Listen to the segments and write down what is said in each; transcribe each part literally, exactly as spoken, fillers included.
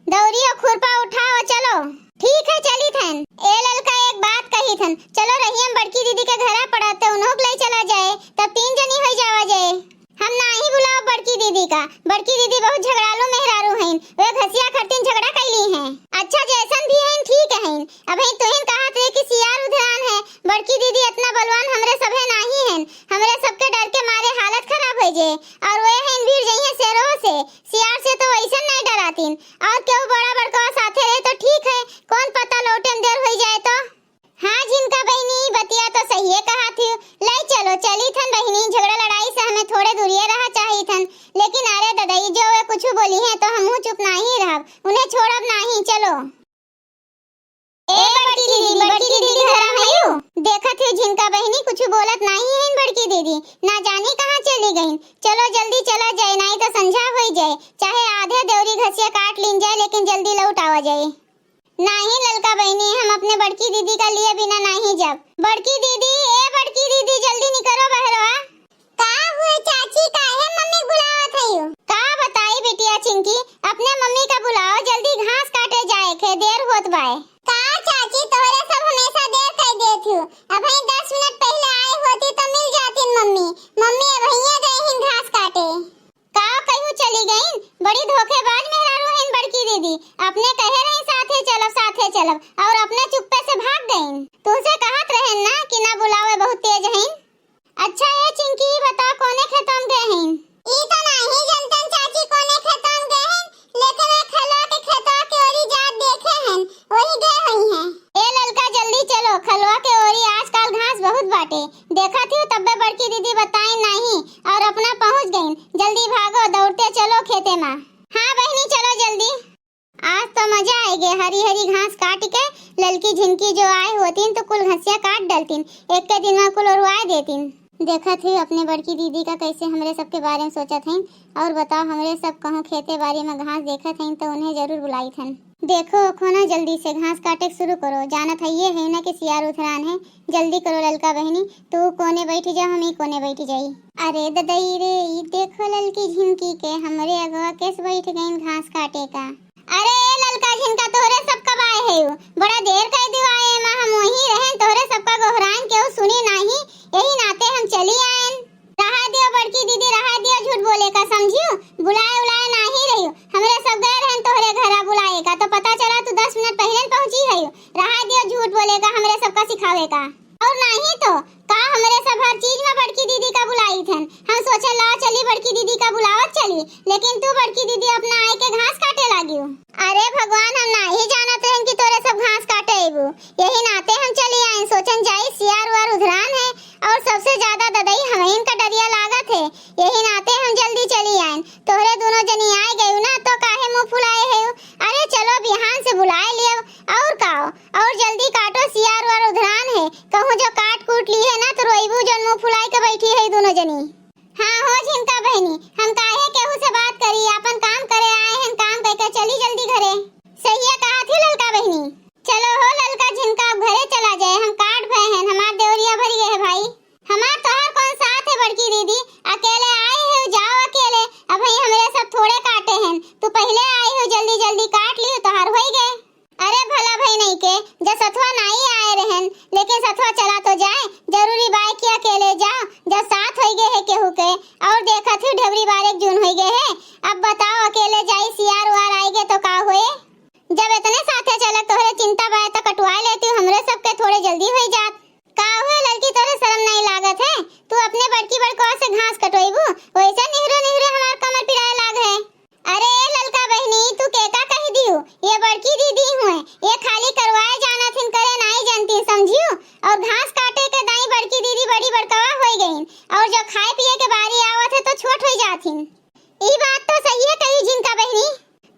दौरी और खुरपा उठाओ, चलो। ठीक है, चलित हन। ए ललका, एक बात कहित हन, चलो रहिया में बड़की दीदी के घरा पड़त, उन्हों के लई चला जाए, तब तीन जनी होइ जावा जाए। हम नाही बुलाओ बड़की दीदी का, बड़की दीदी बहुत झगड़ालू मेहरारू हईन, वे घसिया खरतीन झगड़ा कैली हैं। अच्छा, जैसन भी हईन ठीक हईन। अबहीं तुहिन कहत रहे कि सियार उधरान है, बड़की दीदी इतना बलवान हमरे सभे नाही हईन, हमरे सबके डर के मारे हालत खराब होइ जे। और वे हईन भीड़ जइहें शेरों से, सियार से तो वैसन नहीं डरातीन। और केहू बड़ा बड़का साथे रहे तो ठीक है, कौन पता लौटे में देर होइ जाए तो। हाँ झिनका बहिनी, बतिया तो सहिए कहत हियो। लई चलो, चलित हन बहिनी, झगड़ा लड़ाई से हमें थोड़े दूरिये रहा चाहित हन। लेकिन अरे ददई, जो वे कुछ बोलिहें तो हमहू चुप नाही रहब, उन्हें छोड़ब नाही। चलो। ए बड़की दीदी, बड़की दीदी घरा में हयू? देखत हियो झिनका बहिनी, कुछ बोलत नाही हईन बड़की दीदी, ना जानी कहाँ चली गईन। चलो जल्दी चला जाए, नाही तो संझा होइ जाए, चाहे आधे देवरी घसिया काट लीन जाए, लेकिन जल्दी लौट आवा जाए। नाही ललका बहिनी, हम अपने बड़की दीदी का लिए बिना नाही जाब। बड़की दीदी, ए बड़की दीदी, जल्दी निकरो बहरवा। का हुए चाची, काहे मम्मी बुलावत हयू? का बताई बिटिया चिंकी, अपने मम्मी का बुलाओ, जल्दी घास काटे जाए के, देर होत बाए। का चाची, तोहरे सब हमेशा देर कर देत हियो, अबहीं दस मिनट पहिले आए होती तो मिल जातीन मम्मी। मम्मी अबहिये गए हिन घास काटे। का कहूँ चली गईन? बड़ी धोखेबाज मेहरारू हईन बड़की दीदी। अपने कहे रही साथे चलब, साथे चलब, और अपने चुप्पे से भाग गईन। तुहसे कहत रहेन ना कि ना बुलावे, बहुत तेज हईन। अच्छा ए चिंकी, ई बता कोने खेतवा में गए हईन? ई तो नाही जनतन चाची कोने खेतवा में गए हईन, लेकिन वे खलवा के खेतवा के ओरी जात देखे हन, वही गए होइहें। ए ललका, जल्दी चलो, खलवा के ओरी आजकल घास बहुत बाटे। देखत हियो तब्बे बड़की दीदी बताइन नाही और अपना पहुँच गईन। जल्दी भागो, दौड़ते चलो खेते मा। हाँ बहिनी, चलो जल्दी। आज तो मजा आइगे, हरी हरी घास काट के ललकी झिनकी जो आए होतीन तो कुल घसिया काट डलतीन, एक के दिन मा कुल ओरवाए देतीन। देखत ही अपने बड़की दीदी का कैसे हमरे सबके बारे में सोचत हईन। और बताओ, हमरे सब कहूँ खेते बारी में घास देखत हईन तो उन्हें जरूर बुलाइत हन। देखो, उठो ना, जल्दी से घास काटे के शुरू करो। जानत हइये है ना कि सियार उधरान है। जल्दी करो ललका बहिनी, तू कोने बैठी जा, हम ई कोने बैठी जाई। अरे ददई रे, ई देखो ललकी झिनकी के हमरे अगवा केस बैठ गईन घास काटे का। अरे ए ललका झिनका, तोहरे सब कब आए है? बड़ा देर कर दियो आए मा, हम वहीं रहेन, तोहरे सबका गोहरान केहू सुनी नाही, यही नाते हम चली आएन। रहा दियो बड़की दीदी, रहा दियो, झूठ बोले का समझियो, बुलाए उलाए नाही रहियो, हमरे सब गए रहेन तोहरे घरा बुलाए का, तो पता चला तू दस मिनट पहिले पहुँची है। रहा दियो झूठ बोले का, हमरे सबका सिखावे का। और नाही तो का, हमरे सब हर चीज मा बड़की दीदी का बुलाइत हन। हम सोचे ला चली बड़की दीदी का बुलावत चली, लेकिन तू बड़की दीदी अपना आए के घास काटे लागियो। अरे भगवान, हम नाही जानत रहेन कि तोरे सब घास काटे अइबू, यही नाते हम चली आएन। सोचन जाई सियार उआर उधरान है और सबसे ज्यादा ददई हमइन का डरिया लागत है, यही नाते हम जल्दी चली आएन। तोहरे दोनों जनी आए गयू ना तो काहे मुँह फुलाए है? अरे चलो बिहान से बुलाए लियो और का, और जल्दी काटो, सियार वार उधरान है, कहूँ जो काट कूट ली है ना तो रोइबू जौन मुँह फुलाए के बैठी है दोनों जनी। हाँ हो झिनका बहिनी, हम काहे केहू से बात करी, आपन काम करे आए हैं, काम करके चली जल्दी घरे। सहिया कहा थी ललका बहिनी। चलो हो ललका झिनका, अब घरे चला जाए, हम काट भए हैं, हमार देवरिया भर गए है भाई। हमार तोहार कौन साथ है बड़की दीदी, अकेले आए हो, जाओ अकेले। अबहीं हमरे सब थोड़े काटे हैं, तू पहिले आए हो, जल्दी जल्दी काट लियो, तोहार होई गए। अरे भला भई नहीं के, जब सथवा नाई आए रहन, लेकिन सथवा चला तो जाए, जरूरी बाय कि अकेले जाओ, जब साथ होई गए है केहू के। और देखत ही ढेबरी बारेक जून होई गए है, अब बताओ अकेले जाई, सियार उआर आई गए तो का होए? जब इतने साथे चलत तोहरे चिंता बाय तो कटवाए लेती, हमरे सबके थोड़े जल्दी होई जात। का हुए ललकी, तोरे शरम नहीं लागत है? तू अपने बड़की बड़कवा से घास कटोइबू, वैसे निहरे निहरे हमार कमर पिराए लाग है। अरे ए ललका बहिनी, तू के का कह दियो? ये बड़की दीदी हुए, ये खाली करवाए जानत हिन, करे नाई जानती, समझियो? और घास काटे के दाई बड़की दीदी बड़ी बड़कवा होई गईन, और जो खाए पिए के बारी आवत है तो छोट होई जात हिन। ई बात तो सही है कही झिनका बहिनी,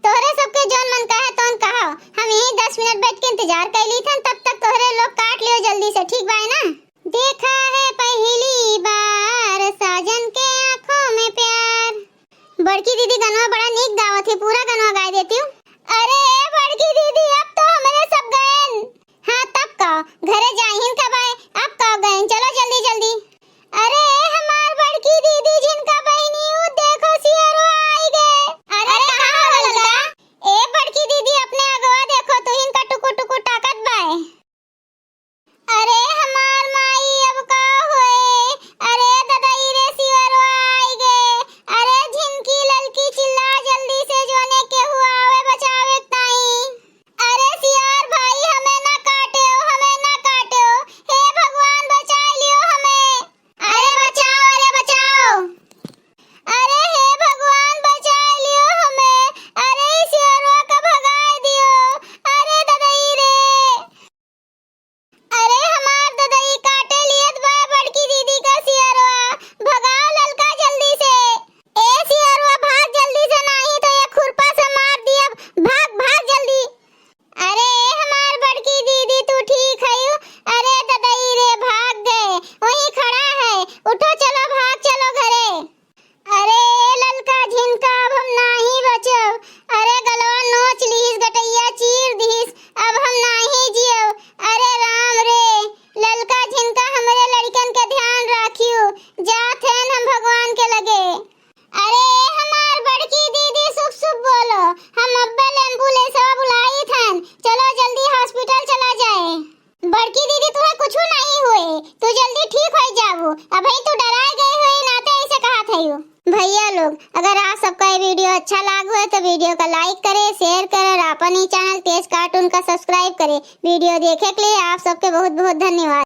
तोहरे सबके जौन मन कहे तौन कहो, हम यहीं दस मिनट बैठ के इंतजार कर ली थन, तब तक तोहरे लोग काट लियो जल्दी से, ठीक बाय ना? देखा है पहली बार साजन के आँखों में प्यार। बड़की दीदी गनवा बड़ा नीक गावत है, पूरा गनवा गाय देती हूँ। अरे ए बड़की दीदी, अब तो हमरे सब गएन। हाँ तब का, घरे जाहिन कब आए, अब का गएन, चलो जल्दी जल्दी। अरे ए हमार बड़की दीदी झिनका बहिनी, ऊ देखो सियरो आई गए। अरे अरे कहाँ कहाँ हो हो ललका? ललका? ए बड़की अगर आप सबका ये video अच्छा लाग होए तो video का like करे, share करे और अपन ही channel तेज cartoon का subscribe करे। Video देखे के लिए आप सबके बहुत बहुत धन्यवाद।